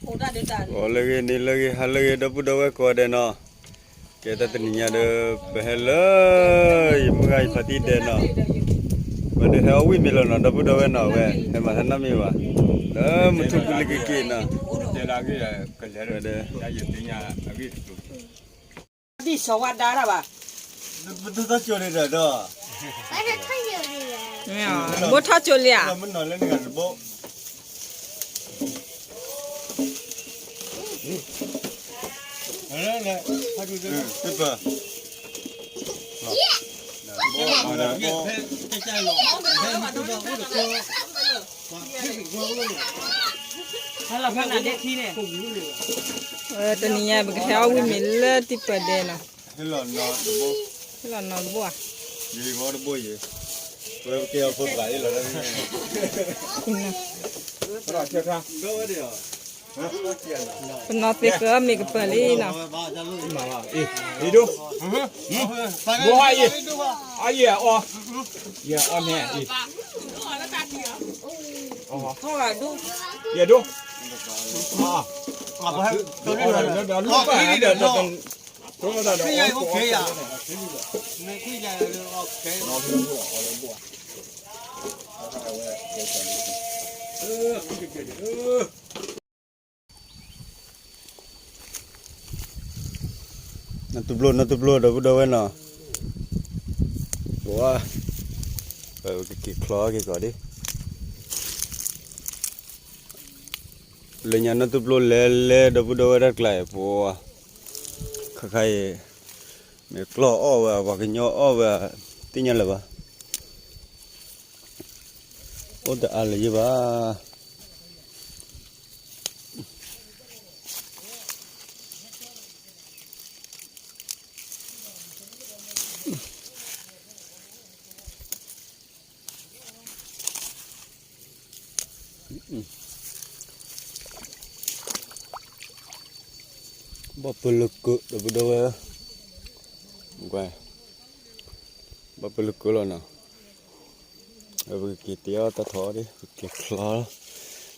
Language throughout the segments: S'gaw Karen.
ဂီၤလၢအဂ့ၤ နံၤလၢအဂ့ၤ ဟါလၢအဂ့ၤ ဒီပုၢ်ဒီဝဲၢ်ကိးဂၤဒဲးနီၤ, ကဲတၢ်တနံၤညါဒီး ပဟဲလၢ ယမုၢ်ဂၤယဖါတံၢ်ဒဲးနီၤ, ဝဲဒၣ်ဟဲအီၣ်ဝံၣ်မ့ၤလီၤနီၤ ဒီပုၢ်ဒီဝဲၢ်နီၤ ဝဲဟဲမၤတၢ်နီတမံၤဘၣ်, လၢမုၢ်ထူၣ်ကလံကက့ၤနီၤ, ဝဲဒၣ် ဒ်စီၤဝါဒါတၢ်ဘၣ်, ဘိၣ်ထီၣ်ကၠိလံဧါ, တနံၤညါ ပကဟဲအီၣ်ဝံၣ်မ့ၤလၢတံၢ်ပၢၢ်ဒဲးနီၤ, ဟဲလီၤနီၤတဘိဧါ, ပနီၢ်သ့ဃၢမ့ၤကပၢၤလံနီၤ, ဘိဟါအံၤ, အီယဲၢ်အီ, ယဲၢ်အီန့ၣ်အံၤ, ယဲၢ်ဒိ, ဒီးလီၤဘၣ်ဒီး နီၢ်တူၢ်ဘျိ နီၢ်တူၢ်ဘျိ ဒီပုၢ်ဒီဝဲၢ်နီၤ, ပဝါ, ပကက့ၤချီက့ၤကီးဒံး, လၢညါနီၢ်တူၢ်ဘျိလဲၤလဲၤ ဒီပုၢ်ဒီဝဲၢ်တၢ်ကျါအံၤ ပဝါ, ခါခါအံၤ မ့ၢ်ကျီၢ်အီၣ်ဝဲ ပှၤကညီအီၣ်ဝဲ သ့ၣ်ညါလၢၤဘၣ်, အိၣ်တအါလၢၤယံၤဘၣ်. ဘၣ်ပလၢကၢး ဒီပုၢ်ဒီဝဲၢ်, ဘၣ်ပလၢကၢးလီၤနီၤ, ပကက့ၤတဲအီၣ်တၢ်ထီၣ်ဒံး ပက့ၤချီ,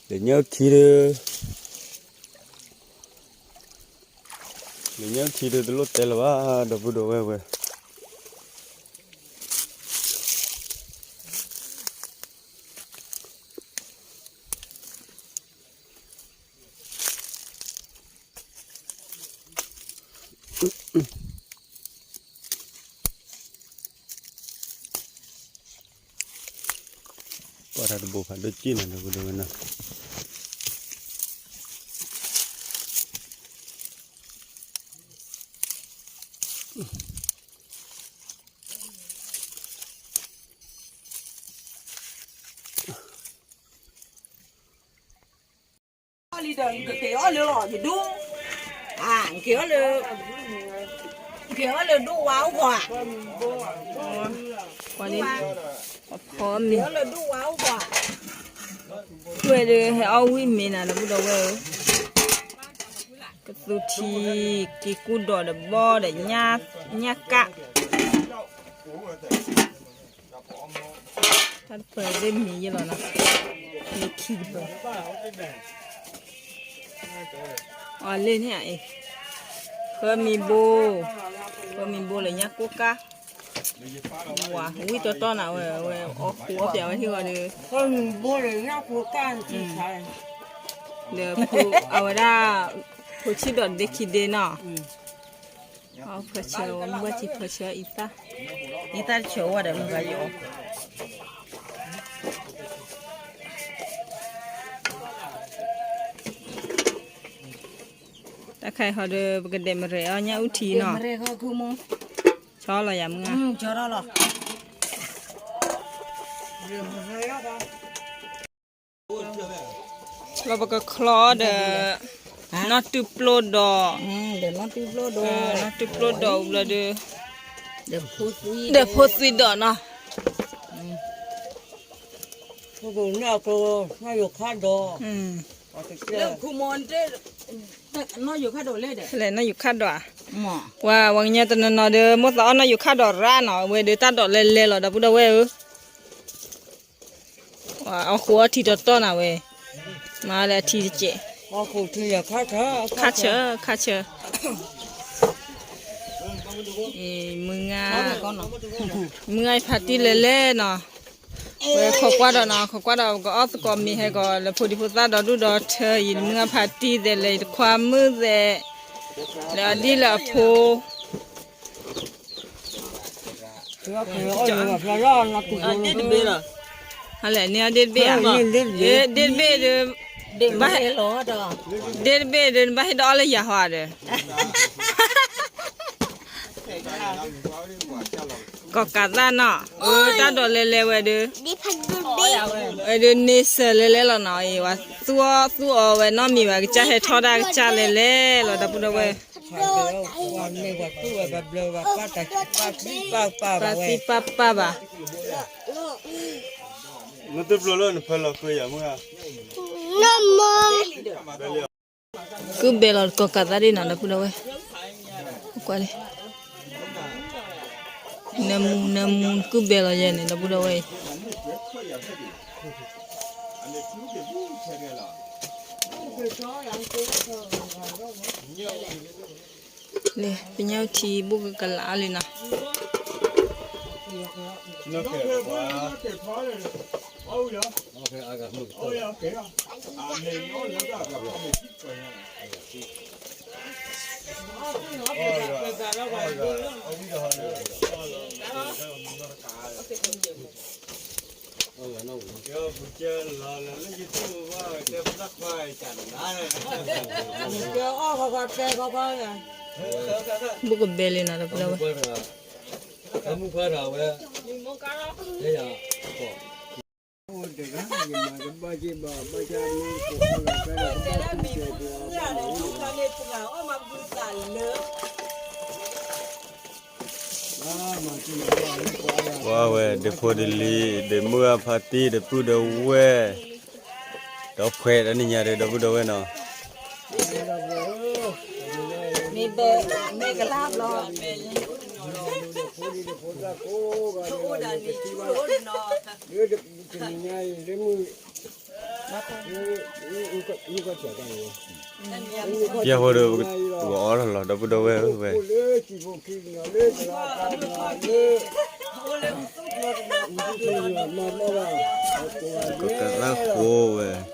လၢညါခံဒီး လၢညါခံဒီး တလိၣ်တဲလၢၤဘၣ် ဒီပုၢ်ဒီဝဲၢ်ဝဲ ပှၤတၢ်တဘိဖးဒိၣ်က့ၢ်နၤ ဒီပုၢ်ဒီဝဲၢ်နီၤ. လံဒီး ကက့ၤအီၣ်လၢယဒိၣ်, က့ၤအီၣ်လၢ, က့ၤအီၣ်လၢဒိၣ်ဝါအိၣ်ပှၤ, ပှၤလံ, ပှၤဖီမ့ၤ, ဝဲဒၣ်ဟဲအီၣ်ဝံၣ်မ့ၤနၤ ဒီပုၢ်ဒီဝဲၢ်ဧၢ, ကသူထံ, က့ၤကူၣ်ဒီးဒီးဘီဒီးညၣ်ကး တၢ်တပၢၤသ့ၣ်မံၤယဲလီၤနီၤ, လၢခံတပၢၤ, အီၤလ့ၣ်န့ၣ်အံၤ, ဃၢမံၤဘိ, ဃၢမံၤဘိလၢညၣ်ကိၣ်ကါ, ဝံၤတီတီနၤဝဲ, ဝဲအီၣ်ဃူအီၣ်ပၠးဝဲဟံၣ်ဂီၤဒီး, ဃၢမံၤဘိလၢညၣ်ကိၣ်ကါ, ဒီး အဝဲဒၣ်, ဖိဆံးဒီးဒ့ခံဒ့နီၤ အီၣ်ဖၢဆၢ, ဝဲမုၢ်ဘၣ်ထံဖၢဆၢအံသၣ်, အံသၣ်တဆၢဝဲဒီးမုၢ်ဘၣ်ယီၤ, တၢ်ခါအံၤဟီဒီး ပကဒဲးမရဲၣ်အီၣ်ညၣ်အူထံနီၤ, ဆီလီၤယၤမုၢ်ဧါ လီၤပကချီဒီး နီၢ်တူၢ်ပျိဒီး, နီၢ်တူၢ်ပျိဒီး, ဒီးဖိသွံဒီးနီၤ, နီၢ်ယူၤခါဒီး, လဲၤနီၢ်ယူၤခါဒီးဧါ, ပှၤဝဲကညီတနီၤနီၤဒီး မိၣ်သးအီၣ်နီၢ်ယူၤခါဒီးရၣ်နီၤ, အဝဲဒီးတၢ်ဒိးလဲၤလဲၤလီၤ ဒီပုၢ်ဒီဝဲၢ်ဧၢ အီၣ်ဃူအီထံတီတီနၤဝဲ, မၤလၢအထံတစဲး, ခါဆၢ, ခါဆၢ, မုၢ်ဂၤ, မုၢ်ဂၤဖးတံၢ်လဲၤလဲၣ်နီၤ, ဝဲခိးကွၢ်ဒီးနီၤ, ခိးကွၢ်ဒီးကအီၣ်သကိးမ့ၤဟဲကီး လၢဖိဒံဖိသၣ်ဒီဒူၣ်ဒီထၢအံၤ မုၢ်ဂၤဖးတံၢ်သဲးလဲၤ တခွါမုၣ်သဲး, လၢအဒံၣ်လၢအဖိ ဒ့တဘ့ၣ်လီၤ, ဟလဲၣ်န့ၣ်ဒ့တဘ့ၣ်ဧါ, ဒ့တဘ့ၣ်ဒီး, ဒ့တဘ့ၣ်ဒီး နဘၣ်ဟ့ၣ်ဒီးအီၣ်လၢယၤဟီဒီး ကီၢ်ကးသၣ်နီၤ, တၢ်ဒိးလဲၤလဲၤဝဲဒီး, ဝဲဒီးန့ဆၢၣ်လဲၤလဲၤလီၤနီၤ, အဝဲသူၣ်အီၣ်သူၣ်အီဝဲနီတမံၤဘၣ်, ကစၢ်ဟဲထီၣ်တၢ်ကစၢ်လဲၤလဲၤလီၤ ဒီပုၢ်ဒီဝဲၢ်, ပာ်သံပာ်ပာ်ဘၣ်, ကုၢ်ဘဲလီၤကီၢ်ကးသၣ်ဒ်နီၤ ဒီပုၢ်ဒီဝဲၢ်, ကွၢ်လံ, နၢမူနၢမူကုၢ်ဘဲလီၤယဲန့ၣ် ဒီပုၢ်ဒီဝဲၢ်အံၤ လံ, ပညိၣ်ထံဘူၣ်ကကလးလံနီၤ. ဘူၣ်ကဘဲလံနီၤ ဒီပုၢ်ဒီဝဲၢ်. ပှၤဝဲဒ့ဖိဒ့လံၤ ဒ့မုၢ်ဂၤဖါတံၢ် ဒီပုၢ်ဒီဝဲၢ်, ဒီးဖှဲးဒီးနံၣ်ညါဒီး ဒီပုၢ်ဒီဝဲၢ်နီၤ. မ့ၢ်ကလါဘျီ ပျဲၢ်ဖိဒီး ပကအီၣ်လီၤလီၤ ဒီပုၢ်ဒီဝဲၢ်ဧၢဝဲ. က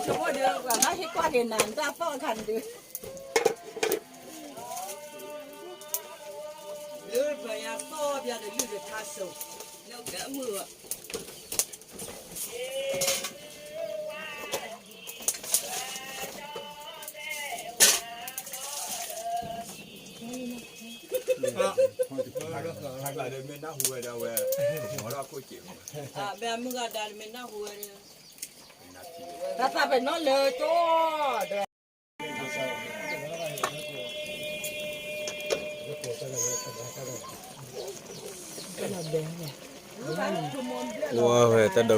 ကလၢဃိဝဲ. တၢ်သးပ့ၤနီၣ်လၢကၠီဒီး ပှၤဝဲတၢ်ဒိး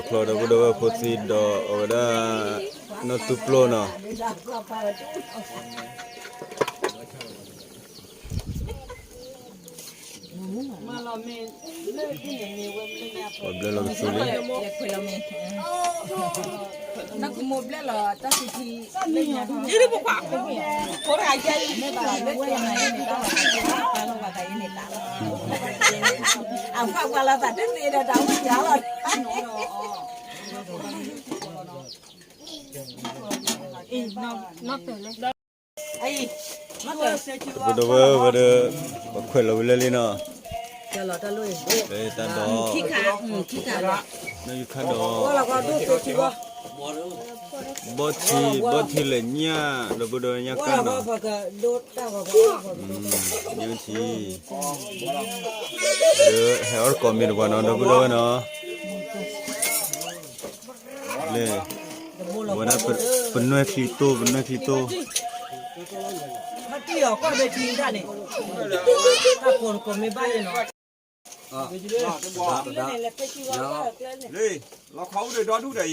ချီဒီပုၢ်ဒီဝဲၢ်ဖိသံဒီး အဝဲဒၣ် နီၢ်တူၢ်ပျိနီၤ. ပှၤဘျၢလီၤကသူလံ. ပဒိးဝဲဝဲဒီး ပခွဲးလီၤဝံၤလၢလံနီၤ. တၢ်ဒီး နီၢ်ယုခါဒီး ဘီထံ ဘီထံလၢညၣ် ဒီပုၢ်ဒီဝဲၢ်ညၣ်ကၢ်နီၤ. ညၣ်ထံ ဟဲအီၣ်တကိးမ့ၢ်တပှၤနီၤ ဒီပုၢ်ဒီဝဲၢ်နီၤ. လၢ ဝဲဒၣ် ပနွဲၢ်ချံတိၢ် ပနွဲၢ်ချံတိၢ်. လီၤခီအူဒၢဒီဒူၣ်ဒီးအံၤ ပှၤနအီၣ်လၢဖီခိၣ်နဘူး တယ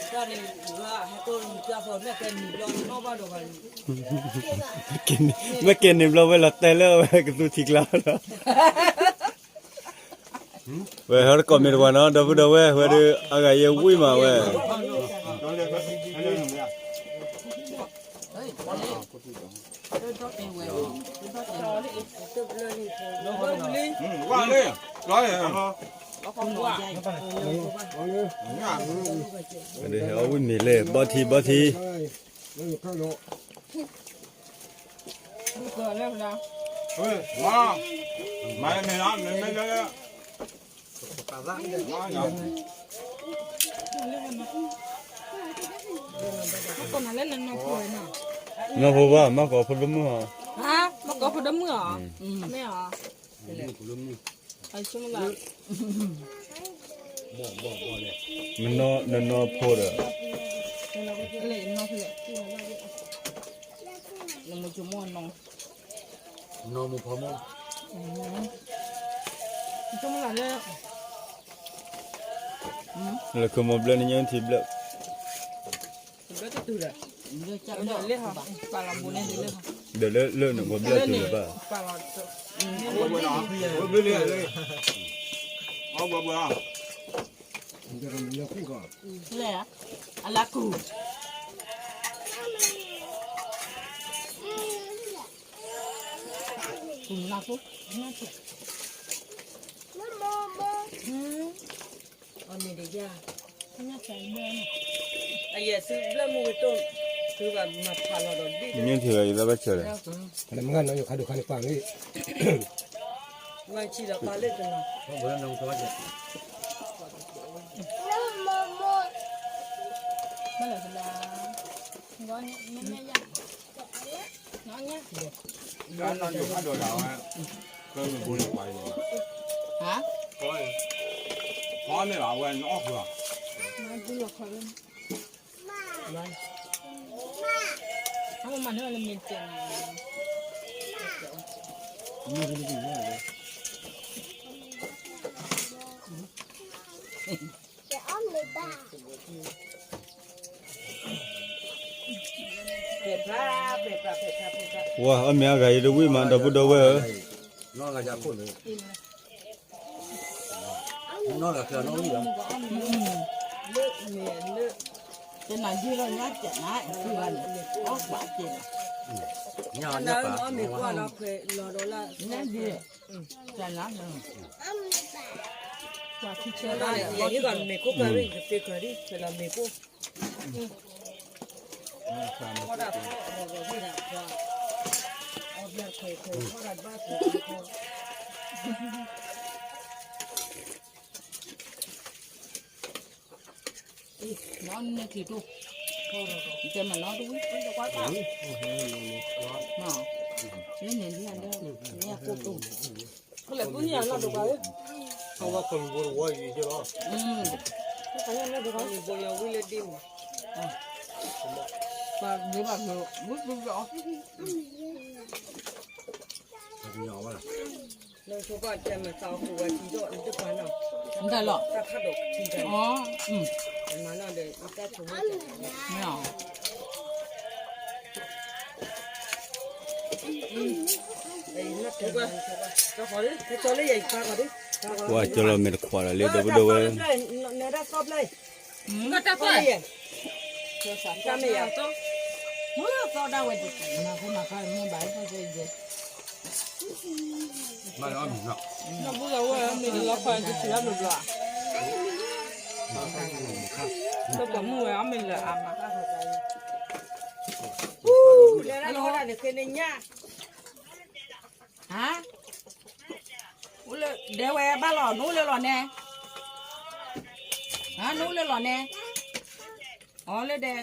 ၤ မ့ၢ်ကဲန့ၣ်ဘျီဝဲလီၤတဲလၢအဝဲကသူထံကျါလီၤ. ဝဲဟဲတကိးမ့ၢ်တပှၤနီၤ ဒီပုၢ်ဒီဝဲၢ် ဝဲဒုးအါဂၤယဲဝံၣ်မးဝဲ အဝံၣ်မ့ၤလဲၣ် ဘီထံ ဘီထံ နီၢ်ဖိဘၣ် မ့ၢ်ကိးဖိဒိၣ်မုၣ်ဟီ, မ့ၢ်အီၤ, နနီၢ်ဖိဒီး နီၢ်မုၢ်ဖိမုၣ်, လၢခမီဘျၢနညၣ်ထံဘျၢ, ဒီးလၢလၢနကဘျၢတုၤလၢၤဘၣ်, အလၤကူၢ် အမ့ၢ်တယၢ်, အယဲၢ်သုဘျၢမုၢ်ဝဲတိၢ်, သုဘၣ်မၤဖးလီၤဒီးဒ်, မ့ၢ်ထံၣ်ဘၣ်ယသးဘၣ်ဆၢဒီး, မၤဆံးဒီးပာ်လၢတနီၤ, ဘၣ်လၢကလါ, ဝါ အီၣ်မ့ၤအါဂၤအံၤတဝံၣ်မး ဒီပုၢ်ဒီဝဲၢ်ဧၢ, မ့ၢ်ခိၣ်ကရံၣ် နီၢ်န့ၣ်ထံၣ်တူၢ်, တဲမၤနီၢ်တဝံၣ်, လၢန့ၣ်ဒ်အဒၢ, န့ၣ်အကိၣ်တူၢ်, ကလဲၤဘုန့ၣ်အနီၢ်တဂၤ, အဝဲခီမုၢ်ဘိတဝီအံၤကလီ, ခီမုၢ်ဘိယဝံၣ်လၢဒ့မး, ပှၤဒ့ဘၣ်မ့ၢ်ဝံၣ်ဘုဘျီ, နတၢ်လီၤ, မ့ၢ်အီၤ, ပှၤကၠီလီၤမဲာ်တခွးဒီးလံ ဒီပုၢ်ဒီဝဲၢ်, ဒီပုၢ်ဒီဝဲၢ်မ့ၢ်တလီၤခီၣ်တထံၣ်လၢဘျီဘျီ, လၢပှၤမုၣ်ဝဲအီၣ်မ့ၤလၢအါမး, ဟါ, အိၣ်လၢဒဲဝဲဘၣ်လီၤ နအိၣ်လၢလီၤနဲ, ဟါ နအိၣ်လၢလီၤနဲ, အီလၢဒဲ, ဒီး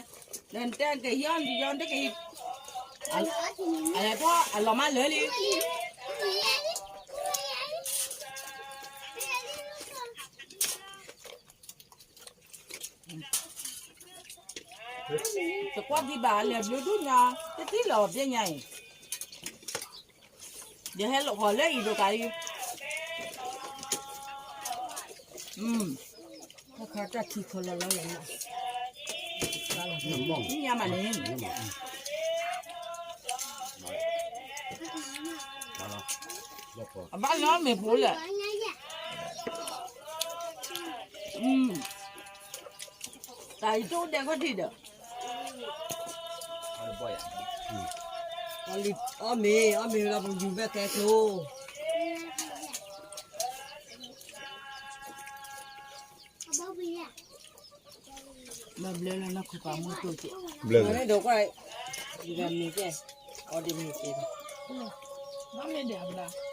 နတဲကဟံးအီၣ်နယီနတကဟံး, အလဲၤထီၣ်အလီၤမၢ်လၢလံ တကွၢ်ဒံးဘၣ်လဲၤဘျုးဒူၣ်ညါ, တထံၣ်လီၤပျဲညါအံၤ, ယဟဲလီၤဃီၤလၢအံၤဒိၣ်ကးအံၤ, အခါတၢ်ထံခီလီၤလီၤလီၤလီၤ, ညါမးန့ၣ် အဘၣ်လီၤမ့ၢ်ဖိလဲၣ်, တၢ်အံၤတအိၣ်ဒဲးခီၣ်ထံးဒီး, အီၣ်မ့ၤ အီၣ်မ့ၤလီၤ ပယူၤဘဲကဲကျိ ဘျၢလၢနခိၣ်ပၤမူတိၢ်က့ၤ, ဘျၢလၢ, အီၣ်ဒ်မ့ၢ်ကဲ, အီၣ်ဒ်မ့ၢ်ကဲ, အီၣ်ဘၢဘၢဒီးမ့ၢ်ဒီဒူၣ် အီၣ်ဘၢဘၢ,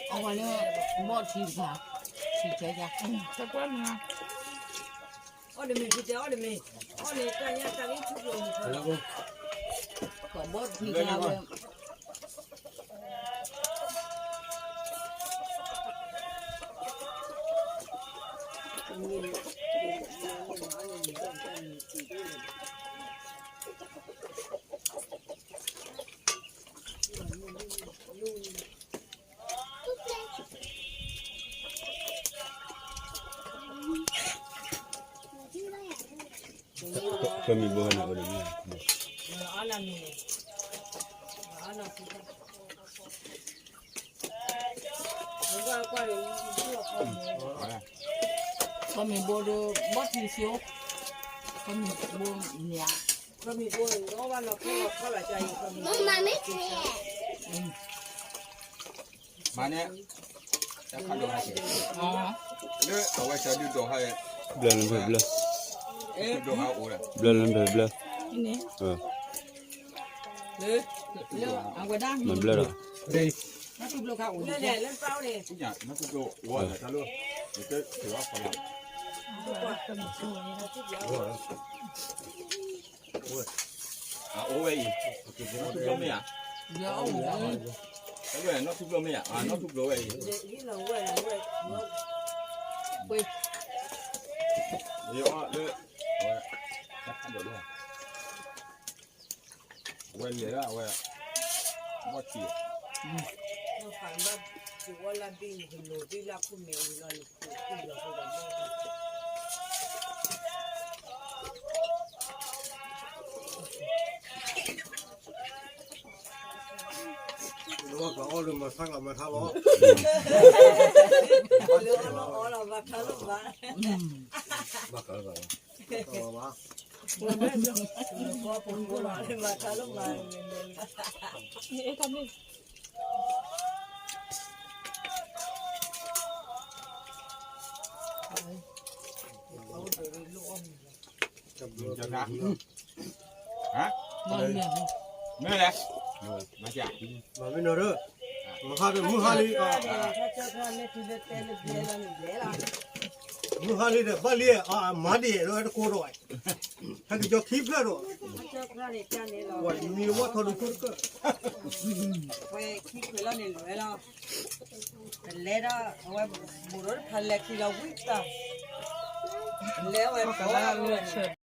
အဝဲလၢ ဘီၣ်ထံတခါ, ထံဆဲယါ, အီၣ်တမ့ၢ်ဖုတဲ အီၣ်တမ့ၢ်, အီၣ်န့ၣ်တၢ်ညါတၢ်လၢထူကျိၤန့ၣ်, ဘီၣ်ထံတခါဝဲ ခမံၣ်ဘိန့ၣ်အိၣ်ဒီးမ့ၢ်, ခမံၣ်ဘိဒီး ဘီၣ်ထံစ့အိၣ်, ခမံၣ်ဘိန့ၣ်ဧါ, ခမံၣ်ဘိန့ၣ် မၤန့ၣ် လၢအဝဲဆၢဒုးဒိးဟဲ, ဘျၢလၢဘျၢ, ဘျၢလၢဘျၢ, ဘျၢ, မၤဘျၢလီၤ, အိၣ်ဝဲအံၤ, နီၢ်ထူဘျိမ့ၢ်ဧါ, နီၢ်ထူဘျိမ့ၢ်ဧါ, နီၢ်ထူဘျိဝဲအံၤ, လၢ, ဝဲလဲၤဒၣ်ဝဲ, ဘီၣ်ထံ, လၢအီၣ်လၢမၤဆါလီၤမၤထါလီၤ, ဘၣ်ဃးလၢဘၣ်လီၤ, ဘၣ်ဃးလၢဘၣ်လီၤ, မၤထါလီၤမၤ, မ့ၢ်လဲၣ်, မၤစၢ်, မၤမ့ၢ်နီၤရၢ, မဟါဒီးမုၢ်ဟါလံ, မုၢ်ဟါလံဒီး ဘၣ်လံ, မၤဒံးဒီးတကိးဒီး, ဟဲက့ၤကၠီခံဖျၢၣ်ဒီး, ဝဲမံဝဲထီၣ်ဒုးခိၣ်တကၢၢ်, ဝဲခံဖျၢၣ်လီၤန့ၣ်လွဲလီၤ, တလဲၤဒီး အဝဲဘူးဒီးတဖၣ်လဲၤခံလီၤဝံၣ်တၢ်, လဲၤဝဲဖီလီၤ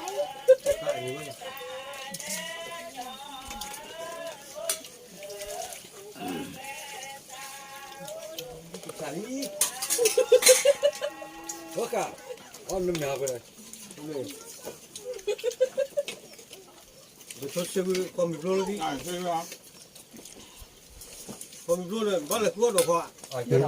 Thank you. တၢ်လံ, ဝဲက, အီၣ်မ့ၢ်မ့ၢ်အဝဲ, ပဆိစ့ဝံၤ ကီၢ်မံၤဘျိလၢ, ကီၢ်မံၤဘျိန့ၣ် ဘၣ်လဲၤသူအီၣ်ဒီးခွါ, မိၢ်သးဘၣ်,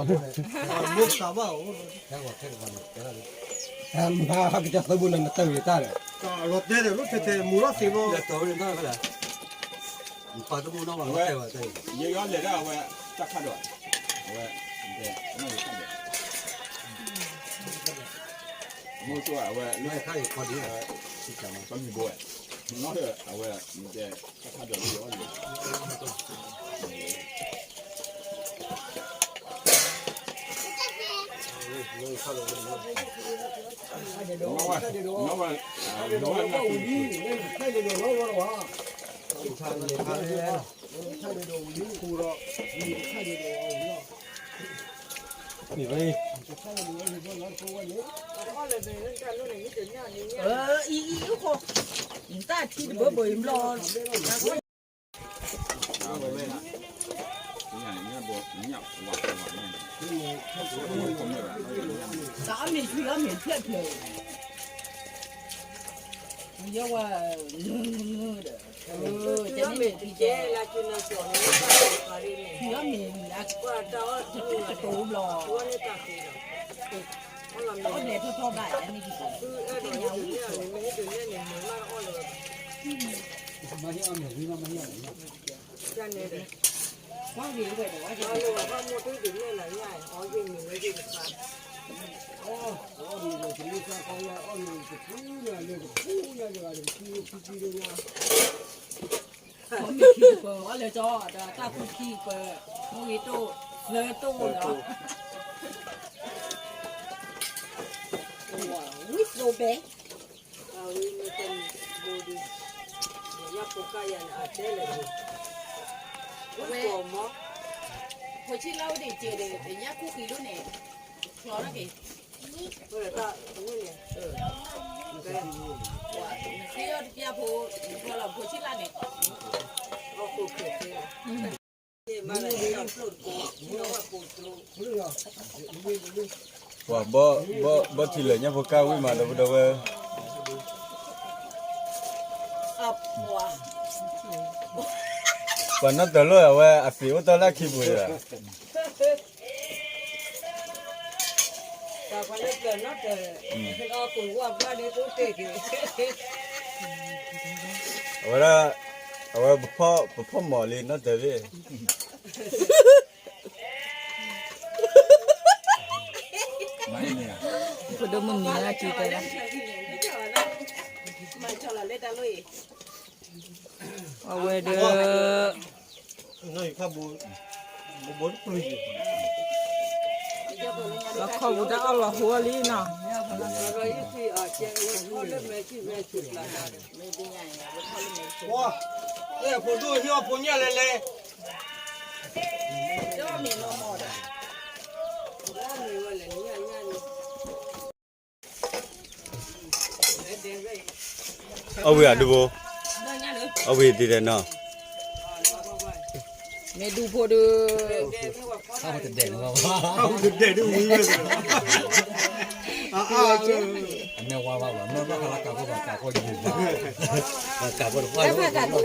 မၤကစၢ်သၢဘိန့ၣ် နတၢ်ဂ့ၤတၢ်ဒီး, လီၤတဲာ်ဒီး လီၤတဲာ်တဲာ် မူၤလီၤသ့လီၤ, ပာ်တမူနီၣ်ဘၣ်လၢ ပာ်တမူနီၣ်ဘၣ်လၢ, ယယီၣ်လဲၤဒၣ်အဝဲ, တၢ်ခါဒီး, အဝဲ, မ့ၢ်ခါဒီး, မ့ၢ်အဝဲ, လၢခါအံၤခီဒံး, ကီၢ်မံၤဘျိ, နီၢ်ဒီးအဝဲ, မ့ၢ်တဲ, တၢ်ခါဒီးလၢယီၣ်လဲၤ အံၤ, အံၤ, အိၣ်ခိး, နတၢ်ထံတဘိဘိအံၤဘျီ, တၢ်အီၣ်မ့ၤဆူအီၣ်မ့ၤဖျၢၣ်ဖျၢၣ်, ယဝဲ, ဒီး, ဆူအီၣ်မ့ၤ, ဆူအီၣ်မ့ၤဘျီ, အီၣ်ဘျဲၣ်ထီၣ်ထီၣ်ဘၣ်န့ၣ်, မ့ၢ်ခံပၢၤအီၣ်လၢကၠီ, ဒီးတၢ်သူခံပၢၤ, မ့ၢ်ဂ့ၤတိၢ်, သၢတိၢ်လီၤ, ဝံသိဘဲ, အဝဲမ့ၢ်တၢ်မံၤဘိဒုး, ယဖိကါယၤန့ၣ်အတဲလဲၣ်, ဝဲ, ဖိဆံးလါဝဲဒၣ်ကဲဒီး ညၣ်ခူၣ်ဃံၤလိၣ်န့ၣ်, ချီထီၣ်က့ၤ, ဝဲဒၣ်တၢ်ဝဲန့ၣ်, နဃ့အီၣ်တပျၢ်ဖိ, နဃီလီၤဖိဆံးလါန့ၣ်, ပှၤဘီ, ဘီထံလၢာ်ညၣ်ဖိကါဝံၣ်မး ဒီပုၢ်ဒီဝဲၢ်, ပှၤနီၢ်တၢၤလိၣ်အဝဲအသံးအိၣ်တ့ၢ်လၢခံပူၤယၤ, အဝဲဒၣ်, အဝဲပဖီၣ်မီၤလံနီၢ်တၢၤသ့ၣ် ဖိဒိၣ်မုၣ်နံၤလၢက့ၤတဲဒၣ်, အဝဲဒီး, လီခီပူၤတၢ်အီၣ်လီၤဟိလံနီၤ, ဖိဒိၣ်ဟ့ၣ်အီၤဖိညၣ်လဲၤလဲၤ အီၣ်ဝံၤအဒုဘိ, အီၣ်ဝံၤဒ်လဲၣ်နီၤ, မ့ၢ်ဒူဖိဒီး, တဒဲးဒုဝံၤဝဲ, အမဲာ်ဝါဘၣ်ဘၣ် မ့ၢ်ဘၣ်ဃးလၢကးဖိဘၣ်ကးဖိယုၢ်ဘၣ်, ကးဖိတဖၣ်လီၤ, ကးဖိတဖၣ်လီၤ,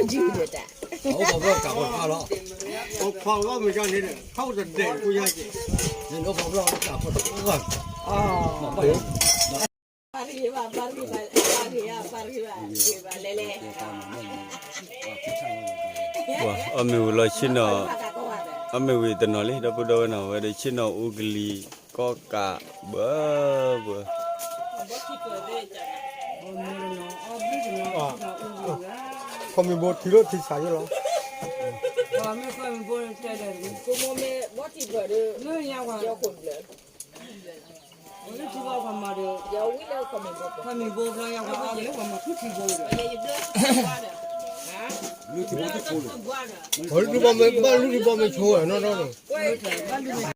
အိၣ်ခိးဘၣ်ကးဖိတဖၣ်လီၤ, အိၣ်ခိးဘၣ်မ့ၢ်ကန့ၣ်ဒီး ဟီၣ်တဒဲးဖိယါက့ၤ, အိၣ်ခိးဘၣ်ကးဖိတဖၣ်, ပၢ်ရံဘၣ်, ပၢ်ရံဘၣ်, ပၢ်ရံဘၣ်, ပၢ်ရံဘၣ်, လဲၤလဲၤ, အီၣ်မ့ၢ်ဝံၤလီၤဆ့ၣ်နီၤ, အီၣ်မ့ၢ်ဝံၤတနီၤလံ ဒီပုၢ်ဒီဝဲၢ်နီၤ ဝဲဒၣ်ဆ့ၣ်နီၤအူကလံၤကီၢ်ကးဘၢဘၢ, ခီမ့ၢ်ဘိထံလိၣ်ထံဆးယိလီၤ, ပှၤလုၢ်ထံဘိမ့ၢ်ဘၣ်လုၢ်ထံဘိမ့ၢ်ဆိနီၢ်နီၢ်န့ၣ်,